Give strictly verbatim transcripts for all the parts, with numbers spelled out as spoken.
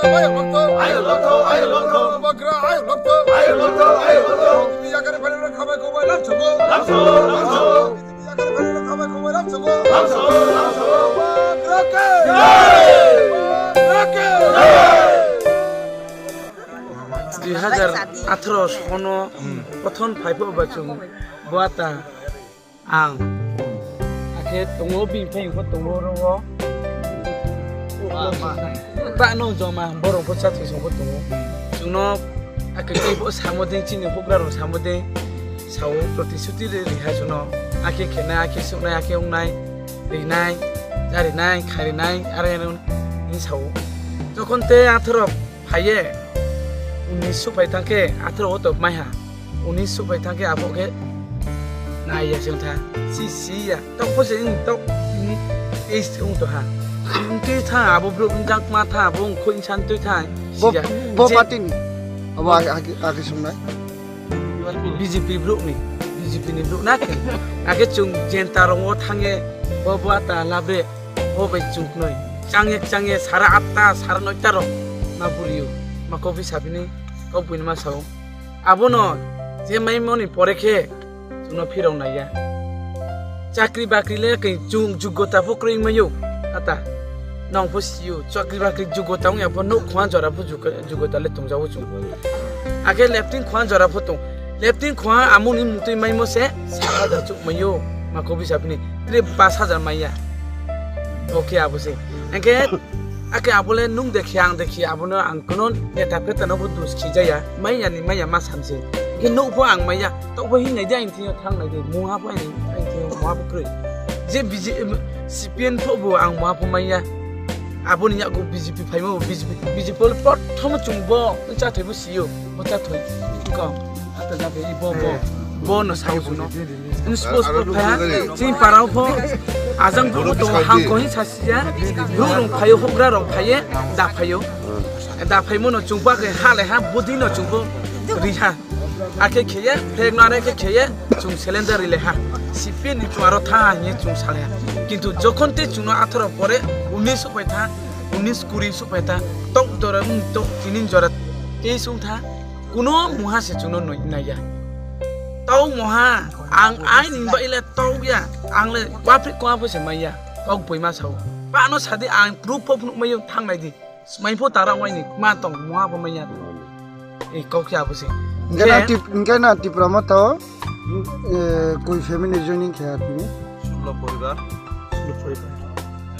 Ayo lotto, ayo lotto, ayo lotto. Bubagra, ayo lotto, ayo lotto, ayo lotto. Yakar phairok khamai khoboi lamsogo, lamsogo, lamsogo. Dui hajar atharo sono prothom phaiphok bai chwng bwata ang. Akhe tongo bini phai tongo ro. Ba no joma borok bo chathwi songbo tongo. Chwngno akhe tei bo samodeng chini hugra rok samodeng. Sao protishuti ri riha chwngno. Akhe khenai, akhe suknai, akhe wngnai, rinai, charinai, kharinai, are are wng sao. Jokhon te atharo phaiye, unis suk phai thangkhe atharo o to maiha. Unis suk phai thangkhe abo khe naiya chwng tha. Si siya. Tok pho se wng tok, wng tei se wng to ha. Wng twi tha abo bro wng jak ma tha abo wng khoi wng san twi tha. Bo, siya. Bo Je- party ni? Abo age, age, age sungnai. B J P bro ni, B J P ni bro na khe. Age chwng jenta rong o thang ye bo bo ata labre bo bai chwng noi. Chang ye chang ye sara atta sara noita rok ma buriyo ma kopi sapini kok buini ma sao. Abono je mai moni pore khe chwngno phirok naiya. Chakri bakri le khe chwng jugota pho kwrwi wngmaiyo. Ata nong pho sio chakri bakri jugota wngya pho nuk khwa jora pho jugo-, jugota le tongjago chwng. Akhe lepting khwa jora pho tong. Lepting khwa amoni mutwi maimo se sat hajar chuk maiyo. Ma kopi sapini tre pas hajar maiya. Oke abo se. Engke Ake abole nung dekhe ang dekhe abono ang kono neta peta no bo dus khijaya maiya ni maiya ma samse. Ke nuk pho ang maiya tok bo hin nai de ang thio thang nai de muha pho ang thio muha pho kroi. Je B J P, C P M pho bo ang muha pho maiya. Aboni yago B J P phaimo B J P, B J P le prothom chung bo cha thoi bo sio bo cha thoi. Ko ata ja be bo bo bo no sao no. Ini suppose pho phaya, chini parao pho, ajang pho to hangko hin sasiya, rung rung phayo, hugra rok phaye, da phayo. Da phaimo no chungpa khe ha le ha, budi no chungpo riha. Akhe kheye, flag no are khe kheye, chung cylinder rile ha. C P M ni chung aro tha ha hinye chung sale ha. Kintu jokhon te chungno atharo pore, unis suk pai tha, unis kuri suk pai tha, tok dora, tok tinin jora, tei sung tha. Kuno muha se chwngno nui naiya. Tau muha, ang aini baile tau ya, ang le wapri kwa pho se maiya, kok boi ma sao. Pano sadi ang proof pho phunuk maiyo thang nai di. Smai pho tara waini ma tong muha pho maiya. Ei kok ya pho se. Engke na Tip-, engke na Tipra ma to, eh, koi family joining khe tini? Sullo poribar. Sullo poribar.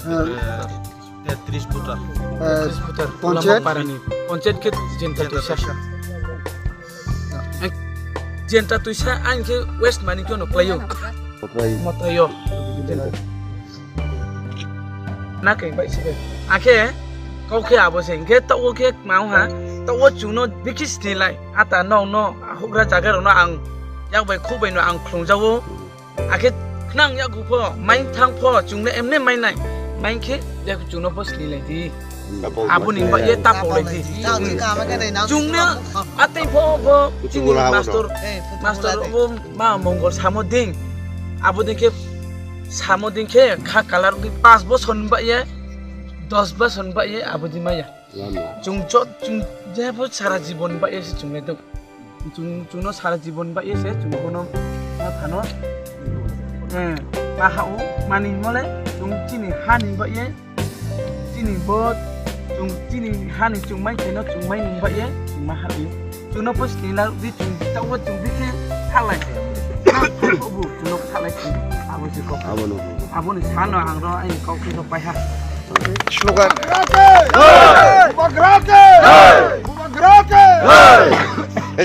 Eh, Eh, tris voter. Eh, tris voter. Panchayat? Ulama parani. Panchayat khe jenta tuisa. Eh, jenta tuisa ang khe West Manikyo no klayo. Motrayo. Motrayo. Na khe bai se. Akhe kau khe abo se. Khe tau khe mau ha. Tau chwngno bikhi sini lai. Ata no no hugra jaga rok no ang yak bai khu bai no ang khlung jago. Akhe khnang yago pho, mai thang pho, chwngno emne mai nai. Mai khe yago chwngno pho sini lai di. Abo ni ba ye tapo lai di. Chwngno atei pho pho chini master, master bo ma mongol samo ding. Abo ding khe samo ding khe kha kalar di pas bosor ni ba ye, dos bosor ni ba ye abo di maya. Chwng chot, chwng jebo sara jibon ba ye se chwng le dok. Chwng, chwngno sara jibon ba ye se chwng bono ma phano. Eh, ma ha o mani mole chwng chini hani ba ye. Chini bo chwng chini hani chwng mai kheno chwng mai nung ba ye chwng ma ha o. Chwngno pho sini la di chwng ta o chwng bi khe thalai. Obu chwngno thalai chwng abo se kok. Abo no. Abo ni sano ang ro ai kok khe pai ha. Slogan. Bubagra ke! Hey! Bubagra ke! Hey! Bubagra ke! Hey!